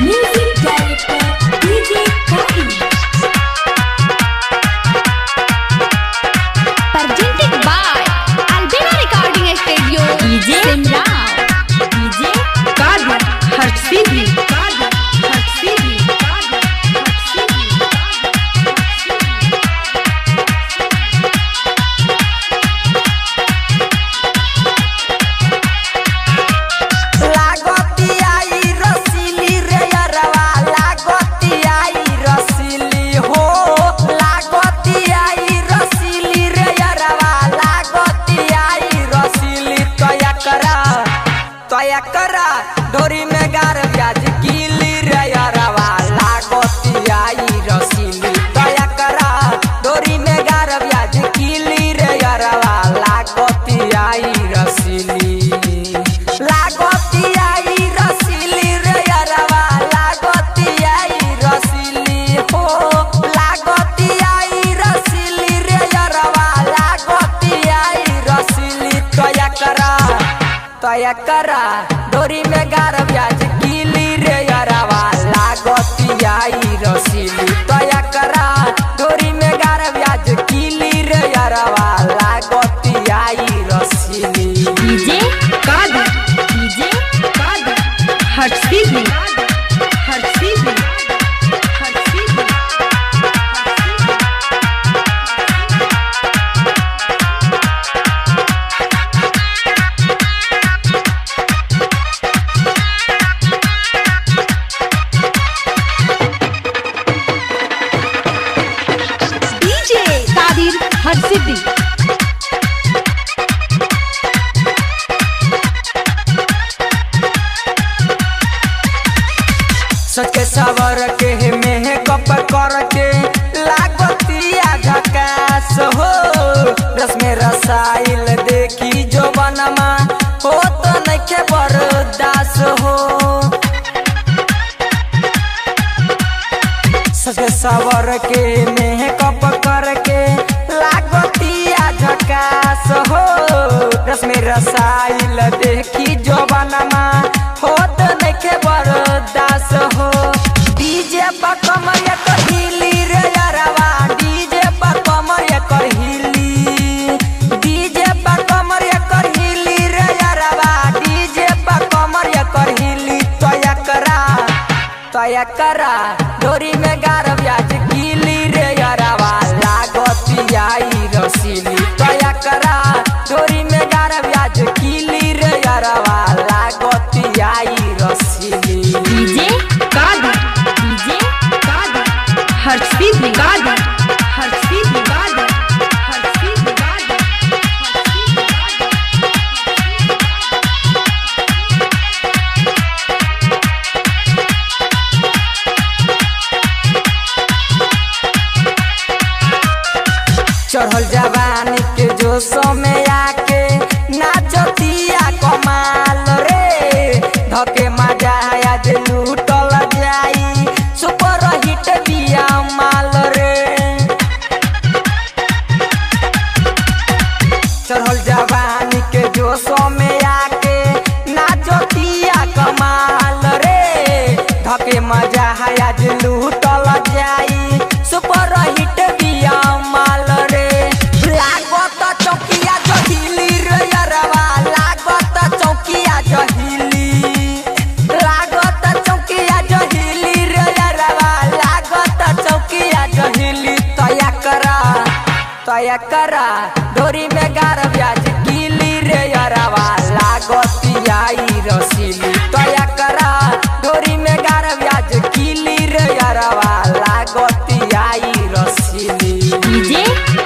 Music director DJ Kavi. Presented by Albina Recording Studio, DJ Simrao. DJ Kadir Harsiddhi Kadir Harsiddhi Kadir Harsiddhi. लागतियाई रसीली रे अरवा लागतियाई रसीली हो लागतियाई रसीली रे अरवा लागतियाई रसीली तया करा तया करा डोरी में गार प्याज कीली रे अरवा लागतियाई रसीली तया करा डोरी में गार प्याज कीली रे अरवा लागतियाई रसीली लागतियाई रसीली रे अरवा लागतियाई रसीली हो लागतियाई रसीली रे अरवा लागतियाई रसीली तया करा तया करा डोरी में गार प्याज कीली रे अरवा लागतियाई रसीली तया करा डोरी में गार प्याज कीली रे अरवा लागतियाई रसीली। DJ Kadir DJ Kadir Harsiddhi Harsiddhi Harsiddhi. DJ Kadir Harsiddhi. सके सवर के मेकअप करके लागतिया झकास हो रस में रसाइल देखी जो बनमा हो तो नइखे बर्दास हो सके सवर के मेकअप करके लागतिया झकास हो रस में रसाइल देखी जो बनमा हो तो नइखे बर्दास हो। डीजे पर कमर एकर हिली रे अरवा डीजे पर कमर एकर हिली डीजे पर कमर एकर हिली रे अरवा डीजे पर कमर एकर हिली तया करा तया करा डोरी में गार प्याज कीली रे अरवा लागतियाई रसीली तया करा डोरी में गार प्याज कीली रे अरवा लागतियाई रसीली। DJ Kadir DJ Kadir Harsiddhi Kadir Harsiddhi Kadir Harsiddhi Kadir Harsiddhi. चढ़ल जवानी के जोश में आके नाचतिया कमाल रे धके मजा आज लूटल जाई सुपर हिट बिया माल रे चढ़ल जवानी के जोश में आके नाचतिया कमाल रे धके मजा आज लूटल जाई सुपर हिट बिया माल रे लागत चौकिया जहिली रे अरवा लागत चौकिया जहिली लागत चौकिया जहिली रे अरवा लागत चौकिया जहिली तया करा तया करा डोरी में गार प्याज कीली रे अरवा लागतियाई रसीली तया करा डोरी में गार प्याज कीली रे अरवा लागतियाई रसीली। DJ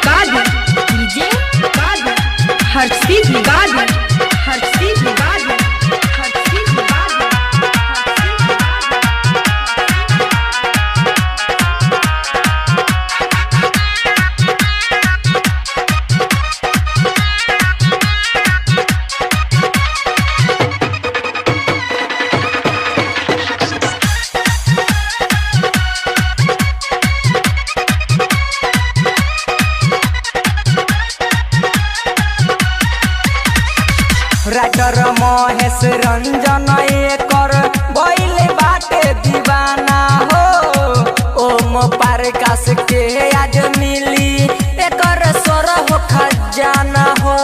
Kadir DJ Kadir Harsiddhi Kadir Harsiddhi Kadir Harsiddhi Kadir. Ranjan एकर भइल बाटे दीवाना हो। ओम प्रकाश के आज मिली एकर स्वर हो खजाना हो।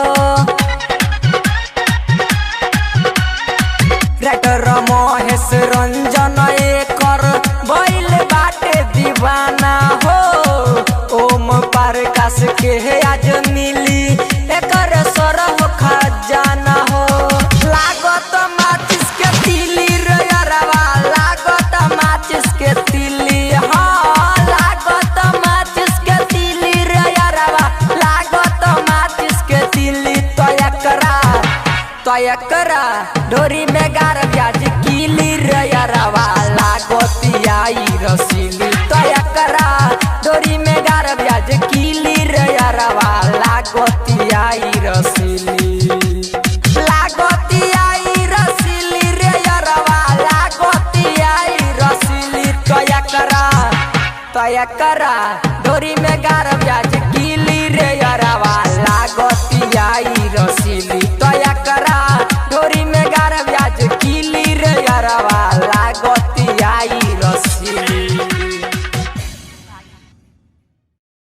राइटर महेश रंजन एकर भइल बाटे दीवाना हो। ओम प्रकाश के आज मिली एकर स्वर हो खजाना हो। लागत माचिस के तिली रे अरवा, लागत माचिस के तिली, हाँ लागत माचिस के तिली रे अरवा, लागत माचिस के तिली। तो एकरा डोरी में गार ब्याज कीली रे अरवा, लागतियाई रसीली। तो एकरा डोरी में गार ब्याज कीली रे अरवा, लागतियाई रसीली। लागतियाई रसीली रे अरवा, लागतियाई रसीली। तो एकरा डोरी में गार ब्याज कीली।